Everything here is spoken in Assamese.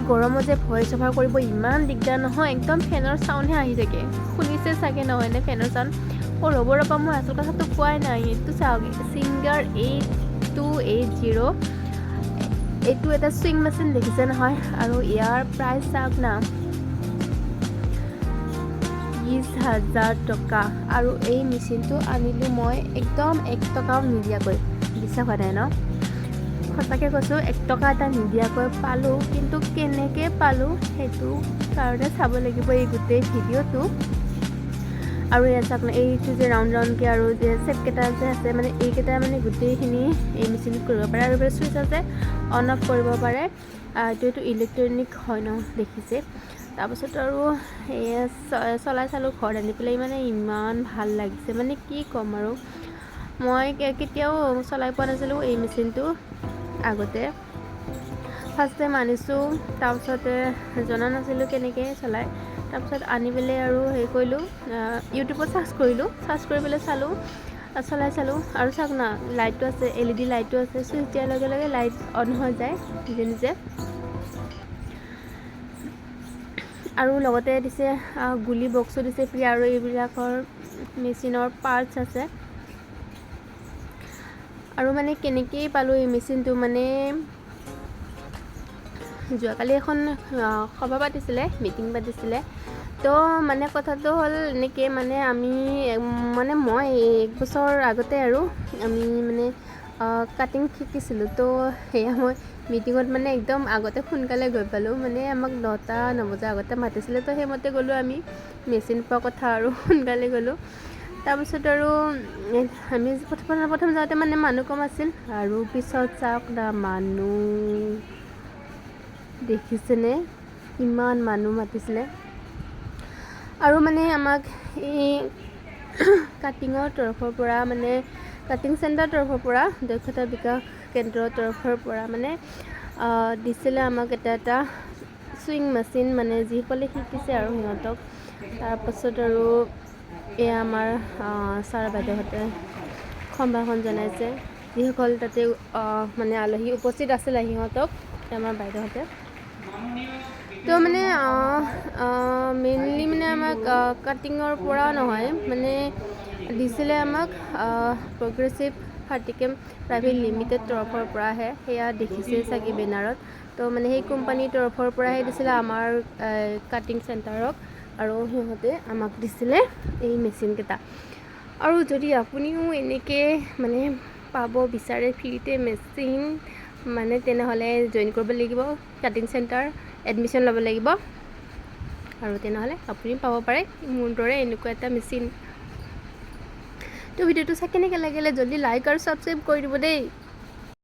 গৰমত যে ভইচ অভাৰ কৰিব ইমান দিগদাৰ নহয়, একদম ফেনৰ চাউণ্ডহে আহি থাকে। শুনিছে চাগে নহয়নে ফেনৰ চাউণ্ড? অ' ৰ'ব ৰ'বা, মই আচল কথাটো কোৱাই নাই। এইটো চাওক, ছিংগাৰ 8280, এইটো এটা চুইং মেচিন, দেখিছে নহয়? আৰু ইয়াৰ প্ৰাইচ চাওক না, 20,000 টকা। আৰু এই মেচিনটো আনিলোঁ মই একদম 1 টকাও নিদিয়াকৈ। বিশ্বাস হোৱা নাই ন? সঁচাকৈ কৈছোঁ, 1 টকা এটা নিদিয়াকৈ পালোঁ। কিন্তু কেনেকৈ পালোঁ, সেইটো কাৰণে চাব লাগিব এই গোটেই ভিডিঅ'টো। আৰু ইয়াত চাওক না, এইটো যে ৰাউণ্ড ৰাউণ্ডকৈ আৰু যে চেপকেইটা যে আছে, মানে এইকেইটা মানে গোটেইখিনি এই মেচিনটোত কৰিব পাৰে। আৰু চুইচ আছে, অন অফ কৰিব পাৰে। এইটো ইলেক্ট্ৰনিক হয় ন, দেখিছে? তাৰপাছত আৰু এয়া চলাই চালোঁ ঘৰত আনি পেলাই। মানে ইমান ভাল লাগিছে, মানে কি ক'ম আৰু, মই কেতিয়াও চলাই পোৱা নাছিলোঁ এই মেচিনটো আগতে। ফাৰ্ষ্ট টাইম আনিছোঁ। তাৰপিছতে জনা নাছিলোঁ কেনেকৈ চলায়। তাৰপিছত আনি পেলাই আৰু হেৰি কৰিলোঁ, ইউটিউবত চাৰ্চ কৰিলোঁ, চাৰ্চ কৰি পেলাই চালোঁ, চলাই চালোঁ। আৰু চাওক না, লাইটটো আছে, এলইডি লাইটো আছে। চুইচ দিয়াৰ লগে লগে লাইট অন হৈ যায় নিজে নিজে। আৰু লগতে দিছে গুলি বক্সো দিছে ফ্ৰী। আৰু এইবিলাকৰ মেচিনৰ পাৰ্টছ আছে। আৰু মানে কেনেকেই পালোঁ এই মেচিনটো, মানে যোৱাকালি এখন সভা পাতিছিলে, মিটিং পাতিছিলে। তো মানে কথাটো হ'ল এনেকৈ, মানে আমি, মানে মই এক বছৰ আগতে আৰু আমি মানে কাটিং শিকিছিলোঁ। তো সেয়া মই মিটিঙত মানে একদম আগতে সোনকালে গৈ পালোঁ। মানে আমাক 9টা নবজাৰ আগতে মাতিছিলে, তো সেইমতে গ'লোঁ আমি। মেচিন পোৱা কথা আৰু সোনকালে গ'লোঁ। তাৰপিছত আৰু আমি প্ৰথম প্ৰথম যাওঁতে মানে মানুহ কম আছিল। আৰু পিছত চাওক না, মানুহ দেখিছেনে? ইমান মানুহ মাতিছিলে। আৰু মানে আমাক এই কাটিঙৰ তৰফৰ পৰা, মানে কাটিং চেণ্টাৰ তৰফৰ পৰা, দক্ষতা বিকাশ কেন্দ্ৰৰ তৰফৰ পৰা মানে দিছিলে আমাক এটা এটা চুইং মেচিন, মানে যিসকলে শিকিছে আৰু সিহঁতক। তাৰপাছত আৰু এয়া আমাৰ ছাৰ বাইদেউহঁতে সম্ভাষণ জনাইছে, যিসকল তাতে মানে আলহী উপস্থিত আছিলে সিহঁতক আমাৰ বাইদেউহঁতে। তো মানে মেইনলি মানে আমাক কাটিঙৰ পৰা নহয়, মানে দিছিলে আমাক প্ৰগ্ৰেছিভ ফাৰ্টিকেম প্ৰাইভেট লিমিটেড তৰফৰ পৰাহে। সেয়া দেখিছে চাগে বেনাৰত। তো মানে সেই কোম্পানীৰ তৰফৰ পৰাহে দিছিলে আমাৰ কাটিং চেণ্টাৰক আৰু সিহঁতে আমাক দিছিলে এই মেচিনকেইটা। আৰু যদি আপুনিও এনেকৈ মানে পাব বিচাৰে ফ্ৰীতে মেচিন, মানে তেনেহ'লে জইন কৰিব লাগিব কাটিং চেণ্টাৰ, এডমিশ্যন ল'ব লাগিব। আৰু তেনেহ'লে আপুনি পাব পাৰে মোৰ দৰে এনেকুৱা এটা মেচিন। তো ভিডিঅ'টো চাই কেনেকৈ লাগিলে, জল্দি লাইক আৰু ছাবস্ক্ৰাইব কৰি দিব দেই।